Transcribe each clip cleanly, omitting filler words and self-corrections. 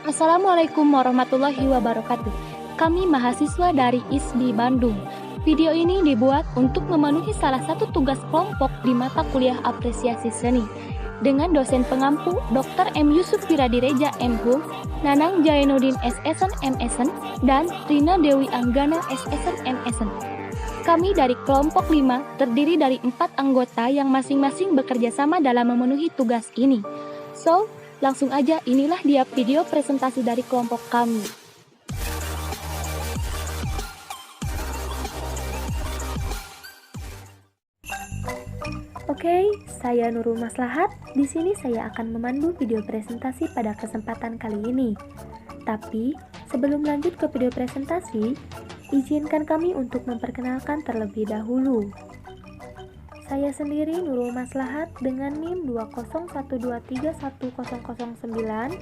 Assalamualaikum warahmatullahi wabarakatuh. Kami mahasiswa dari ISBI Bandung. Video ini dibuat untuk memenuhi salah satu tugas kelompok di mata kuliah Apresiasi Seni dengan dosen pengampu Dr. M. Yusuf Wiradireja M. Hum, Nanang Jainuddin S.Sn M.Sn, dan Rina Dewi Anggana S.Sn M.Sn. Kami dari kelompok 5 terdiri dari 4 anggota yang masing-masing bekerja sama dalam memenuhi tugas ini. So, langsung aja, inilah dia video presentasi dari kelompok kami. Oke, saya Nurul Maslahat. Di sini saya akan memandu video presentasi pada kesempatan kali ini. Tapi, sebelum lanjut ke video presentasi, izinkan kami untuk memperkenalkan terlebih dahulu. Saya sendiri Nurul Maslahat dengan NIM 201231009.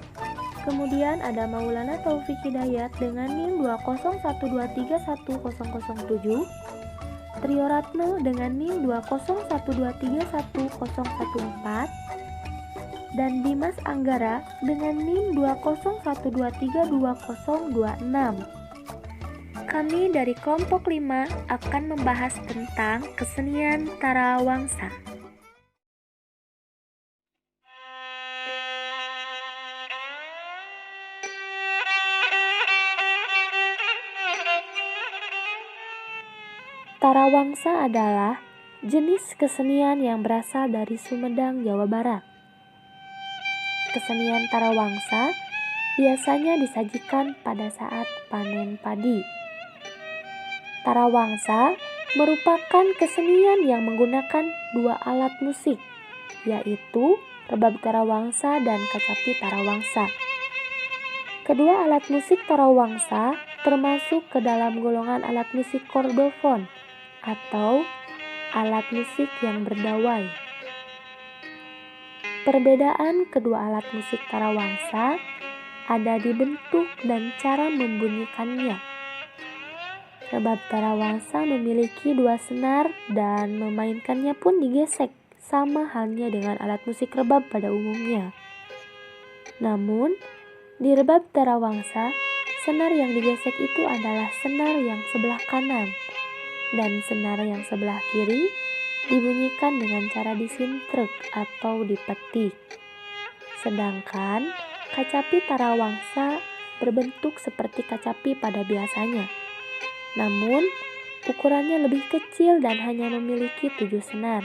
Kemudian ada Maulana Taufik Hidayat dengan NIM 201231007. Trio Ratno dengan NIM 201231014 dan Dimas Anggara dengan NIM 201232026. Kami dari kelompok 5 akan membahas tentang kesenian Tarawangsa. Tarawangsa adalah jenis kesenian yang berasal dari Sumedang, Jawa Barat. Kesenian Tarawangsa biasanya disajikan pada saat panen padi. Tarawangsa merupakan kesenian yang menggunakan dua alat musik, yaitu rebab tarawangsa dan kacapi tarawangsa. Kedua alat musik tarawangsa termasuk ke dalam golongan alat musik kordofon atau alat musik yang berdawai. Perbedaan kedua alat musik tarawangsa ada di bentuk dan cara membunyikannya. Rebab tarawangsa memiliki dua senar dan memainkannya pun digesek, sama halnya dengan alat musik rebab pada umumnya. Namun, di rebab tarawangsa, senar yang digesek itu adalah senar yang sebelah kanan, dan senar yang sebelah kiri dibunyikan dengan cara disintrek atau dipetik. Sedangkan kacapi tarawangsa berbentuk seperti kacapi pada biasanya. Namun, ukurannya lebih kecil dan hanya memiliki 7 senar.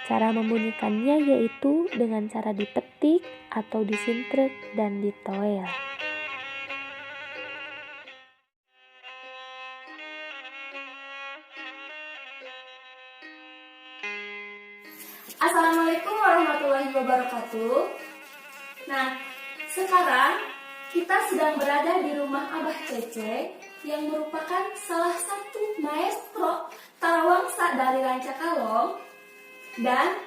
Cara membunyikannya yaitu dengan cara dipetik atau disintrek dan ditoel. Assalamualaikum warahmatullahi wabarakatuh. Nah, sekarang kita sedang berada di rumah Abah Cece yang merupakan salah satu maestro Tarawangsa dari Rancakalong, dan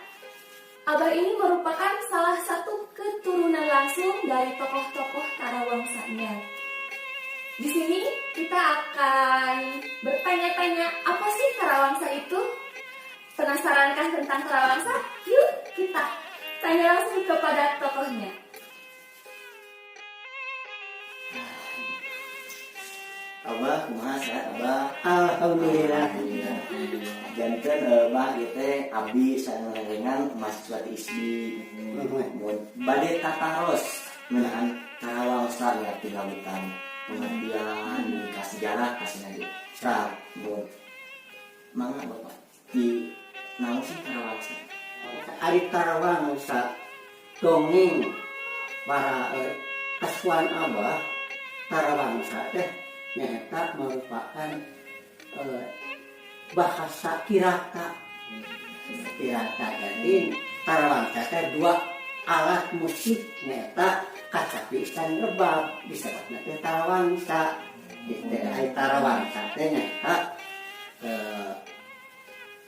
Abah ini merupakan salah satu keturunan langsung dari tokoh-tokoh Tarawangsanya. Di sini kita akan bertanya-tanya, apa sih Tarawangsa itu? Penasarankah tentang Tarawangsa? Yuk kita tanya langsung kepada tokohnya. Abah, kumaha sehat Abah? Alhamdulillah. Janten Abah ieu teh abdi sarengan mahasiswa ti ISBI. Mun bade tataros ngeunaan Tarawangsa nya tinggalutan pengertian ka sejarah kasih ge. Tah, mun mangga Bapak di naon sih Tarawangsa? Ari Tarawangsa dongeng para kasuan Abah, Tarawangsa teh nyaeta merupakan bahasa kirata. Kirata, jadi Tarawangsa teh dua alat musik nyaeta kacapi dan rebab, disebutna teh Tarawangsa. Gitu. Ari Tarawangsa teh nyaeta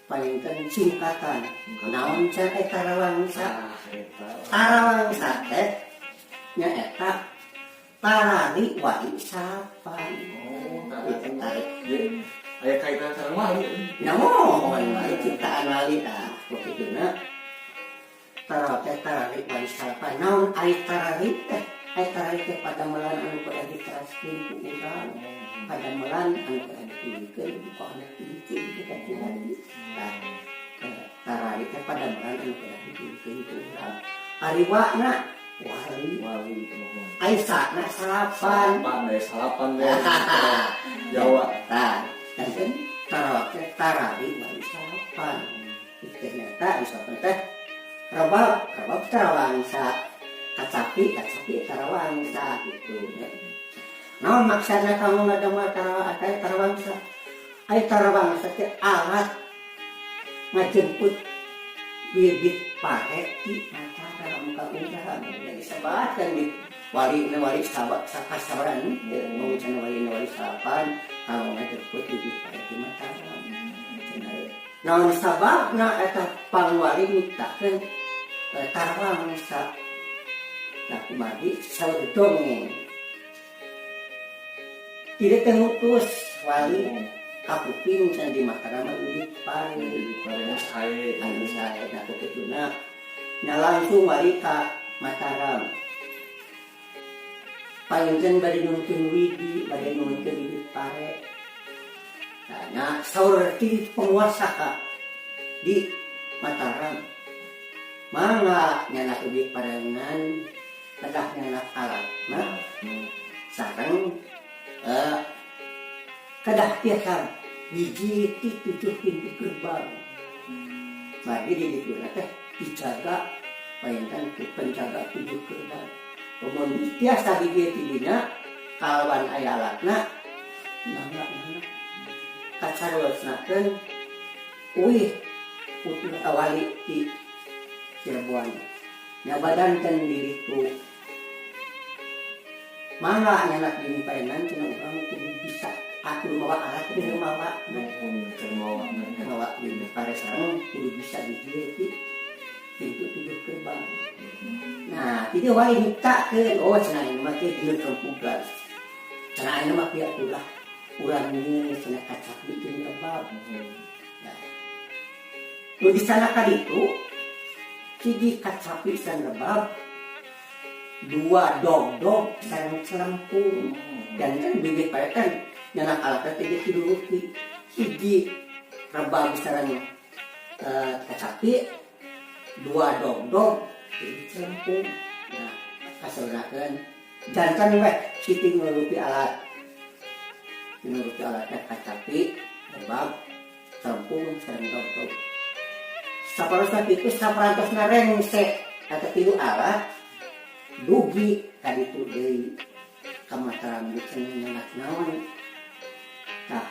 paling singkatan naon cenah Tarawangsa. Ah, eta. Tarawangsa teh nyaeta tarari wali salapan. Oh, Itu tarik. Jadi aya kaitan sareng wali. Namun wali ciptaan wali dah begituna. Tara teh tarari wali salapan. Naon ari tarari teh? Ai tarali teh padamelan anu kudu diteraskeun ku urang, padamelan anu kudu dituluykeun ku anak cucu gitu kan cenah. Nah, tarali teh padamelan anu kudu dituluykeun ku urang. Ari wana wali. Wali, muhun. Ai sana salapan. Salapan deh, salapan deh. Jawa. Tah, dan kan tarawak teh tarali wali salapan. Itu ternyata disebut teh rebab, rebab tarawangsa, kacapi, kacapi tarawangsa gitu. Naon maksana kamu ngadamel tarawangsa? Ai tarawangsa teh alat ngajemput bibit pare di Mataram ka urang. Jadi sebatkan di wali na wali sahabat sakasabaran mau cenah wali na wali salapan kalau ngajemput bibit pare di Mataram. Cenah naon sababna eta pangwali nyiptakeun tarawangsa? Nah, kumargi saur dongeng tidak ngutus wali kapuping cenah di Mataram bibit pare. Pare sae. Anu sae. Nah, ku kituna nya langsung wali ka Mataram palinten bade nyuhunkeun widi, bade nyuhunkeun bibit pare. Nah, nya saur ti penguasa ka di Mataram, mangga nyandak bibit parengan, kedah nyandak alatna sareng kedah tiasa biji ti tujuh pintu gerbang. Mari di ditu teh dijaga bayangkan ku penjaga tujuh gerbang. Mun tiasa biji ti dina kalawan aya alatna, mangga mangga. Kacarosnakeun uih utuh awali di Cirebon. Nya badankeun di ditu. Mangga nyandak bini paenan cenah, urang kudu bisa, aku mawa alat kudu mawa. Muhun, keur mawa. Mawa bini pare sareng kudu bisa biji ti pintu tujuh gerbang. Nah, jadi wali nyiptakeun, oh cenah ini mah teh dina kampugan. Cenah ini mah pihak ulah urang ini cenah kacapi jeung rebab. Nah, nu di sana kaditu hiji kacapi sareng rebab, dua dog-dog sareng celempung. Dan kan bibit pare kan nyanak alatna teh geus diduruki. Hiji rebab sareng kacapi, dua dog-dog jadi celempung. Nah, kasaurnakeun janten weh siti nuruti alat. Nuruti alatnya kacapi, rebab, celempung sareng dog-dog. Saparosna kitu, saparantosna rengse eta tilu alat, dugi kaditu deui ka Mataram cenah nyanak naon. Tah,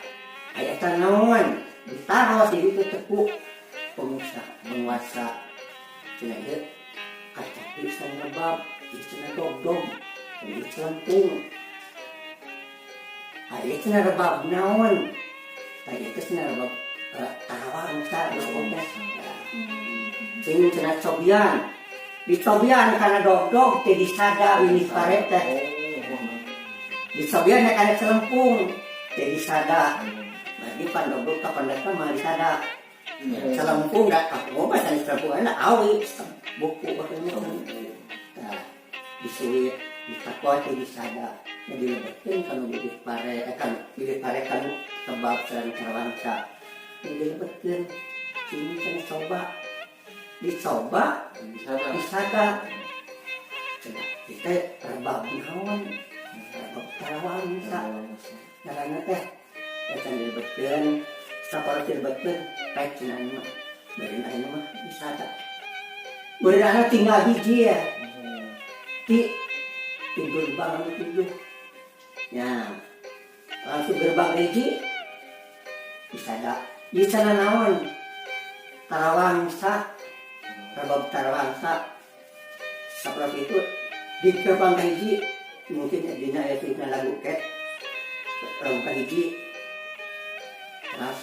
aya eta naon ditaros di ditu teh ku pengusaha penguasa. Cenah ieu kacapi sareng rebab, ieu cenah dog-dog, ieu celempung. Ah, ieu cenah rebab naon? Tah, ieu teh cenah rebab tarawangsa disebut teh. Sing cenah cobian. Dicobian kana dog-dog teh disada winih pare teh. Dicobian kana celempung teh disada. Berarti pan dog-dog kapandakna mah disada. Celempung da kamu mah sanes celempung enak awi buku bakal. Tah, disuit ditakwa teh disada. Nya dilebetkeun kanu bibit pare, kan bibit pare kanu rebab sareng tarawangsa. Nya dilebetkeun sini cenah coba. Dicoba Disada. Disada. Cenah kita rebab naon? Rebab tarawangsa. Ngaranna teh eta dilebetkeun, saparos dilebetkeun rek cenah mah. Beureun ayeuna mah disada. Beureun tinggal hiji ya. Ti ti gerbang anu tujuh. Ya, langsung gerbang hiji disada. Di sana naon? Tarawangsa, rebab tarawangsa. Seperti itu di gerbang hiji mungkin dina aya dina lagu ket lagu kahiji terus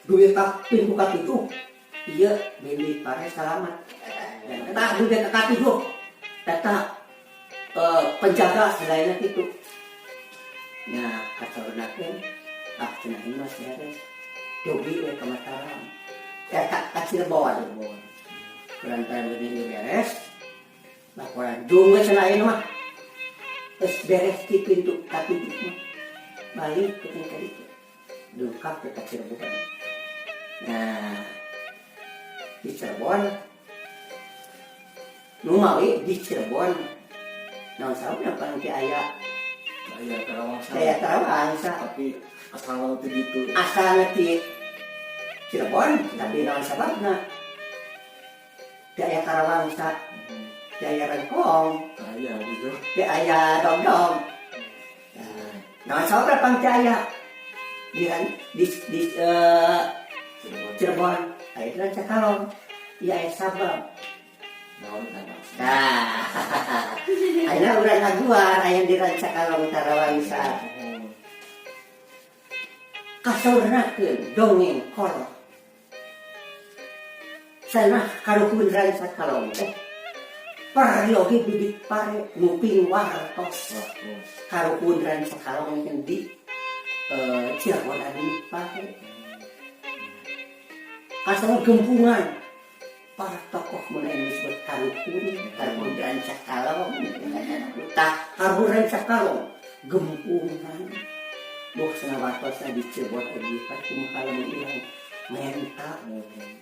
duit ka pintu katujuh ieu bibit pare salamat. Dan eta duit ka katujuh eta penjaga selainnya gitu. Nya kasaurnakeun, ah cenah ini mah beres, dugi we ka Mataram, ka Cirebon. Kulantaran begini beres laporan jung we cenah ayeuna mah. Geus beres ti pintu ka pintu mah balik ke ka ditu, dongkap ke Cirebon. Nah, di Cirebon nu mawi di Cirebon naon sababna pan teu aya? Aya Tarawangsa. Aya Tarawangsa. Tapi asal ti ditu. Asalna ti Cirebon, tapi naon sababna teu aya Tarawangsa, teu aya rengkong? Aya gitu. Teu aya dogdog. Nah, naon sababna pang teu aya di Cirebon, aya di Rancakalong? Ieu aya sabab. Naon kan? Nah, ayeuna urang ngaguar aya di Rancakalong Tarawangsa. Kasaurnakeun dongeng kolot. Cenah karuhun Rancakalong teh peryogi bibit pare nguping wartos. Karuhun Rancakalong yang di Cirebon ada bibit pare. Kasaur gempungan para tokoh mun aya disebut karuhun, karuhun Rancakalong. Tah, karuhun Rancakalong gempungan. Boh cenah wartosna di Cirebon aya bibit pare, kumaha lamun urang menta?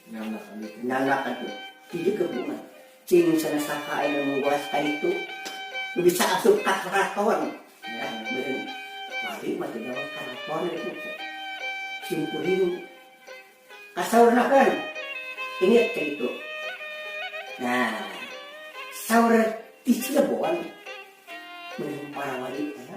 Nyandak gitu. Nyandak atuh di gempungan. Cing cenah saka aya nu nguas ka ditu nu bisa asup ka keraton ya, beureun wali mah teu gawe keraton gitu. Simkuring kasaurnakeun inget ka ditu. Nah, saur di Cirebon meureun para wali teh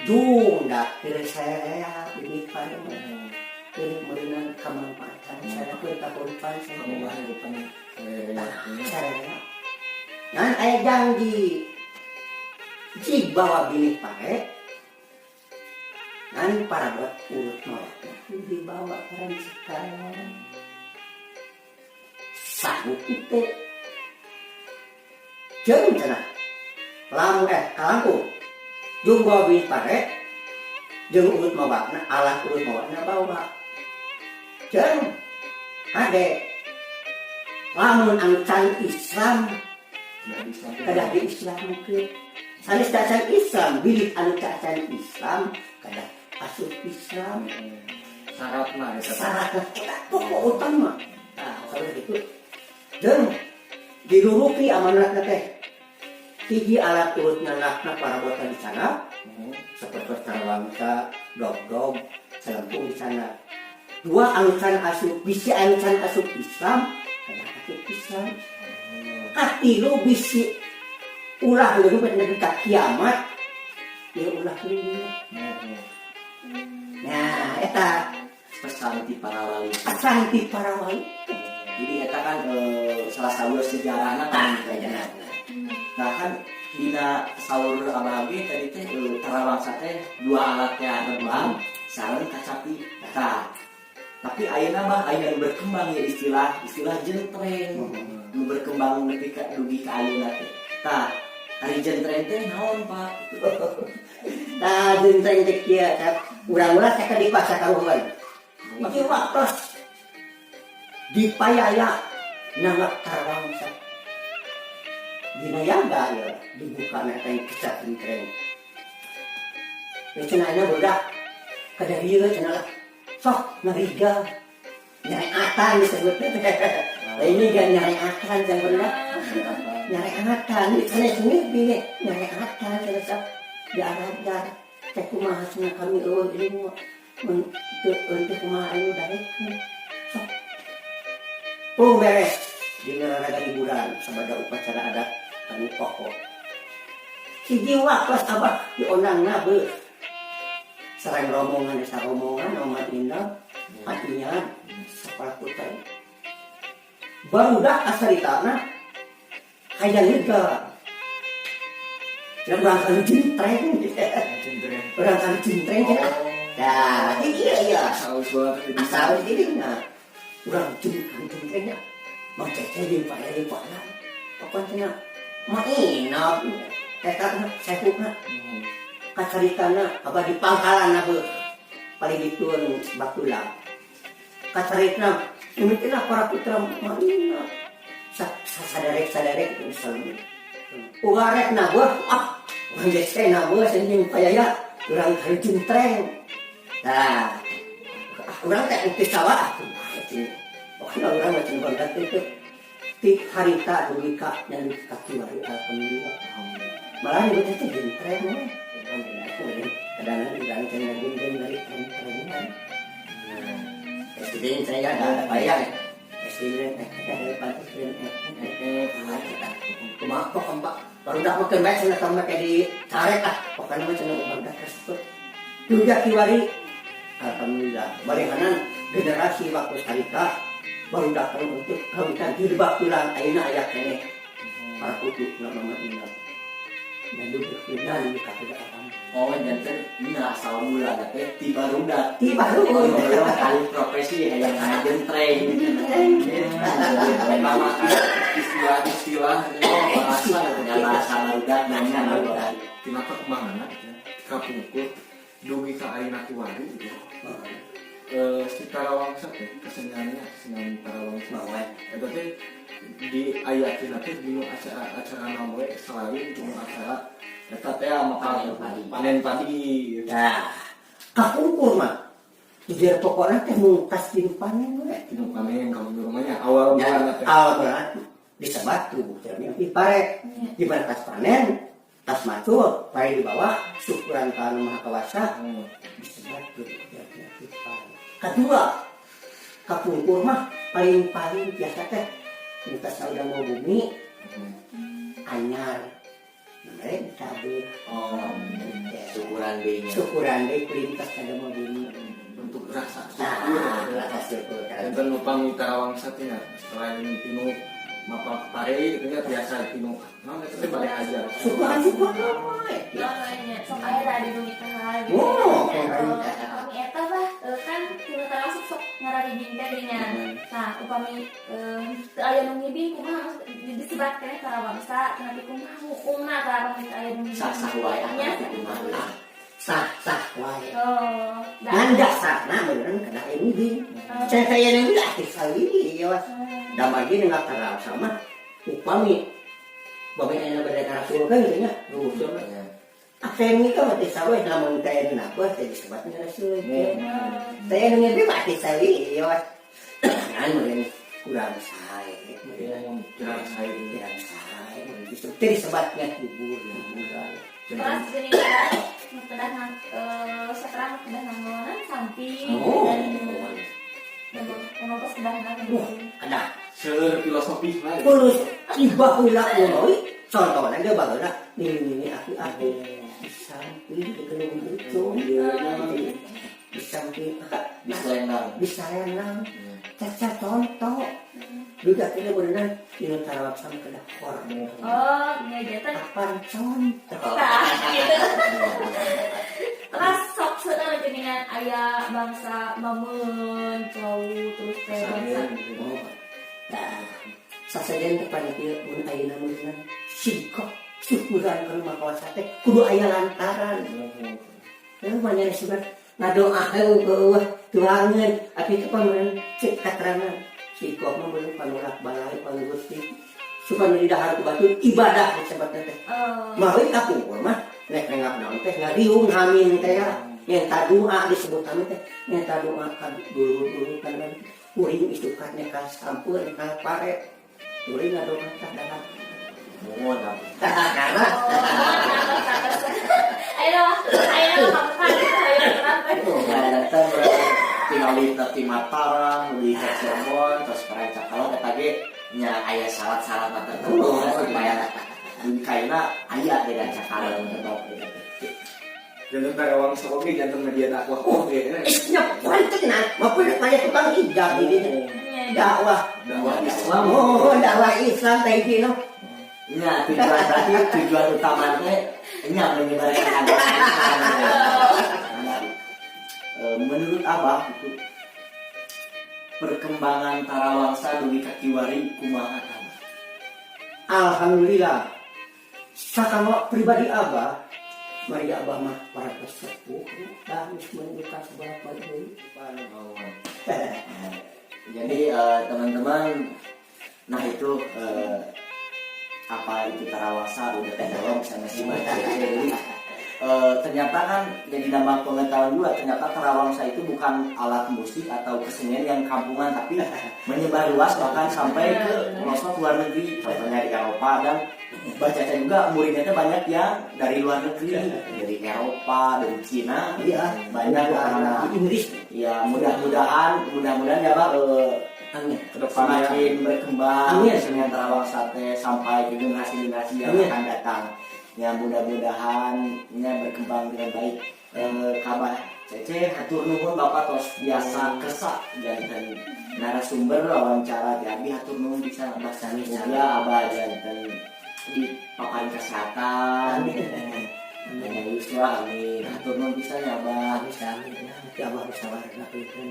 jung da keur saya bibit pare mah keur meureunan kamanfaatan saya, keur kahuripan saya. Kamu Sararea. Ngan aya janji jig bawa binih pare, ngan parabot urut mawatna dibawa ke Rancakalong. Sanggup teu? Jeung cenah lamun kalangkung jeung bawa binih pare jeung urut mawatna, alat urut mawatna bawa. Jeung kade, lamun anu can Islam kedah di Islamkeun. Sanes can Islam, bilih anu can Islam kedah asup Islam. Syaratna eta. Syaratna eta pokok utama. Nah, kalau gitu jeung diruruki amanatna teh hiji alat urut nyandakna parabotan di sana, seperti tarawangsa, dog-dog, selempung di sana. Dua, anu can asup, bisi anu can asup Islam kedah asup Islam. Katilu, bisi ulah leuwih nepi ka kiamat ieu ulah leuwih. Nah, eta pesan ti para wali. Pesan ti para wali. Jadi eta kan salah satu sejarahna kan. Sejarahna. Nah, kan dina saur abah ge tadi teh tarawangsa teh dua alatnya, rebab sareng kacapi. Tah, tapi ayeuna mah aya nu berkembang ya, istilah istilah jentreng nu berkembang nepi ka dugi ka ayeuna teh. Tah, ari jentreng teh naon, Pak? Tah, jentreng teh kieu, tah urang-urang teh di pasar karuhun. Hiji waktos di payaya nanggap tarawangsa. Dina yaga ya dibuka na teh kisah jentreng. Ya cenah nya budak kada ieu cenah lah. Sok ngariga nyareatan disebutnya teh. Lah, ini gak nyareatan cenah. Nyareatan cenah sendiri nyareatan cenah sok diarajar teh kumaha cenah, kami eueuh ilmu mun teu teu kumaha anu daekeun sok. Pung beres dina raraga hiburan sabada upacara adat anu pokok. Hiji waktos abah diondangna beuh sareng rombongan, desa rombongan Muhammad Indah artinya sekolah putra barudak asaritana hayang lega. Urang kan jentreng. Jentreng. Urang kan jentreng. Nah, iya. Saus banget. Asal ini nah. Urang jentreng jentrengnya. Mang Cece di paya di pala. Apa cenah? Mainap. Eta sehukna. Kacaritana abah di pangkalan abah paling dituan bakula. Kacaritana mimitina para putra mainap. Sadarek sadarek misalnya. Ugarek na buah ah. Urang geus teh nabeus anjing payaya urang jentreng. Nah, urang teh teu sawah kumaha cing. Pokokna urang mah cing barudak teh ti harita dugi ka nyari ka kiwari, alhamdulillah. Malah nyebutnya teh jentreng we. Alhamdulillah, kadang urang teh ngajengkeun dari tren-trengan. SD saya ada payah. SD ada pantas kita. Kumaha kok empat barudak mah keun bae cenah tong make dicarek, ah pokokna mah cenah barudak tersebut. Juga kiwari alhamdulillah barenganan generasi waktu harita barudak kan untuk kawitan jilbab tulang ayeuna aya keneh para kutu nama ingat dan duduk di kaki alam. Oh, janten ini asal mula teh ti barudak. Ti barudak. Oh, kali profesi hayang ngajentreng. Memang istilah-istilah, oh, bahasa gitu. Ya, bahasa barudak nanya barudak. Tina perkembanganna gitu ya. Kapungkur dugi ka ayeuna kiwari gitu. Si Tarawangsa teh keseniannya, kesenian Tarawangsa. Eta teh di ayakeun teh dinu acara acara naon we selain dinu acara eta teh maka Panen padi. Panen padi gitu. Nah, kapungkur mah jujur pokoknya teh mungkas dinu panen we. Dinu panen kamu rumahnya awal Ya, mulana teh. Awal mula disebat tuh di pare. Di mana tas panen, tas macul, pare di bawah, syukuran ka Anu Maha Kawasa, disebat tuh di pare. Kedua, kapungkur mah paling-paling biasa teh minta udah mau bumi anyar namanya cabut. Oh, Syukuran deui nya. Syukuran deui kulintas ada mau bumi. Untuk rasa nah syukur. Rasa syukur. Janten upami Tarawangsa teh nya selain tinu mapak pare gitu nya biasa tinu naon eta teh bade ajar. Syukuran syukuran we. Oh, nya sok aya tadi nu nikahan gitu. Oh, Oh, upami eta bah kan tina termasuk sok ngararibing teh nya. Nah, upami teu aya nu ngibing kumaha, maksud disebat keneh tarawangsa, tapi kumaha hukumna tah upami teu aya nu ngibing? Sah-sah wae ah. Nya. Kumaha. Sah sah wae. Oh, da. Ngan dasarna beneran kena ini. Saya saya yang udah sekali ya. Dan bagi dengan sama upami bami aya bade rasul kan gitu nya. Rusul. Ah, saya ini kan mati sawe namun teh napa teh disebutnya rasul. Saya nu mati sawi ya. Ngan meureun kurang sae. Meureun Kurang sae. Kurang sae. Teh disebutnya hibur hiburan. Terus gini kan, kedah nang sekarang kedah nanggonan samping Oh. Dan memang pas kedah nang Kedah. Seueur filosofi lah. Terus tiba heula euy. Contohna ge baheula nini-nini aki-aki di samping di itu di samping. Di selendang. Di sarenang caca contoh juga kita bener dina tarawangsa kedah hormat. Oh, nya janten Kapan contoh. Tah, gitu. Terus sok seueur geuningan aya bangsa mameun cau terus teh bangsa Oh, nah, sasajen teh panitia mun ayeuna meureunna sikap syukuran ka Maha Kawasa teh kudu aya lantaran. Heuh mah nya sugan ngadoa heueuh tuangeun abi teh pameureun cek katerangan sikap mah meureun panulak balai pangusti suka nu didahar ku batur ibadah disebutna teh. Oh. Mawi kapungkur mah nek rengap naon teh ngariung hamin teh ya. Nyenta doa disebut kami teh nyenta doa ka dulu-dulu kan kuring isukan nek sampeu nek pare kuring ngadoa tah dalam. Mohon apa. Karena Ayo, ayo kamu kan ayo kenapa? Ya, datang tinggal di Mataram, di Cirebon, terus Rancakalo, eta ge nya aya syarat-syarat tertentu supaya di kaina aya di Rancakalo tetep gitu. Janten Tarawangsa oge janten media dakwah oge. Isnya penting nah, maupun kayak tukang ijab ini dakwah. Dakwah Islam. Oh, dakwah Islam teh no. Nya tujuan berarti tujuan utama teh nya menyebarkan agama Islam. Menurut Abah itu perkembangan Tarawangsa dugi ka kiwari kumaha tah? Alhamdulillah. Sakama pribadi Abah, mari Abah mah para sepuh, dah geus menuju seberapa deui. Jadi teman-teman, nah itu Apa itu tarawangsa udah tenggelam sama si Mbak Cece. Jadi ternyata kan jadi nambah pengetahuan juga, ternyata tarawangsa itu bukan alat musik atau kesenian yang kampungan, tapi menyebar luas bahkan sampai ke pelosok luar negeri, contohnya di Eropa, dan Mbak Caca juga muridnya tuh banyak yang dari luar negeri, dari Eropa, dari Cina. Banyak karena Di Inggris. Ya, mudah-mudahan, mudah-mudahan ya, Pak, Amin. Kedepannya. semakin berkembang Amin. kesenian Tarawangsa teh sampai ke generasi-generasi yang Amin. akan datang. Ya, mudah-mudahan ya berkembang dengan baik. Ka Abah Cece hatur nuhun, Bapak tos tiasa kersa janten narasumber wawancara ti abdi. Hatur nuhun bisa, Abah. Sami-sami. Mugia Abah janten dipaparin kesehatan. Amin. Amin. Yuswa, amin. Hatur nuhun pisan ya, Abah. Sami-sami ya, mugi Abah bisa ngaturkeun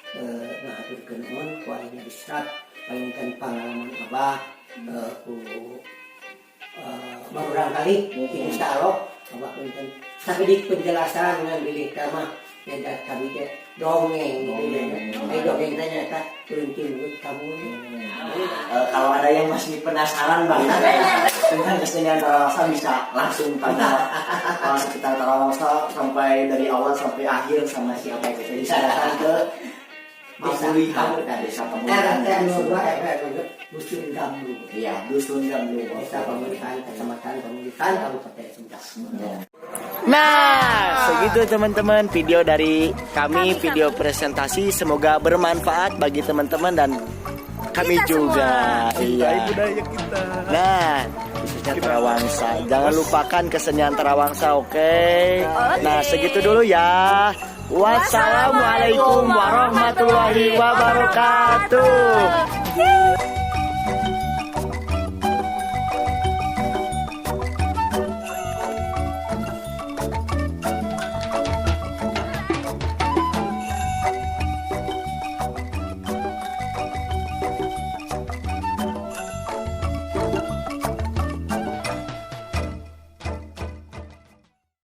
ngahaturkeun nuhun ku ayeuna diserap panginten pengalaman Abah ku barurang kali. Insya Allah Abah punten sakedik penjelasan ngan bilih mah ya kami teh dongeng gitu ya. Dongeng. Eh, dongeng teh nyaeta turun timurun kamu. Kalau ada yang masih penasaran banget tentang kesenian Tarawangsa bisa langsung tanya sekitar Tarawangsa sampai dari awal sampai akhir sama siapa itu. Bisa datang ke Pamulihan, Desa Pamulihan. RT 02 RW 02, Dusun Gamlu. Iya, Dusun Gamlu. Desa Pamulihan, Kecamatan Pamulihan, Kabupaten Sumedang. Ya. Nah, segitu teman-teman video dari kami, video presentasi, semoga bermanfaat bagi teman-teman dan kami Kita juga. Cintai Iya. budaya kita. Nah, khususnya Tarawangsa. Jangan lupakan kesenian Tarawangsa, oke? Nah, segitu dulu ya. Wassalamualaikum warahmatullahi wabarakatuh.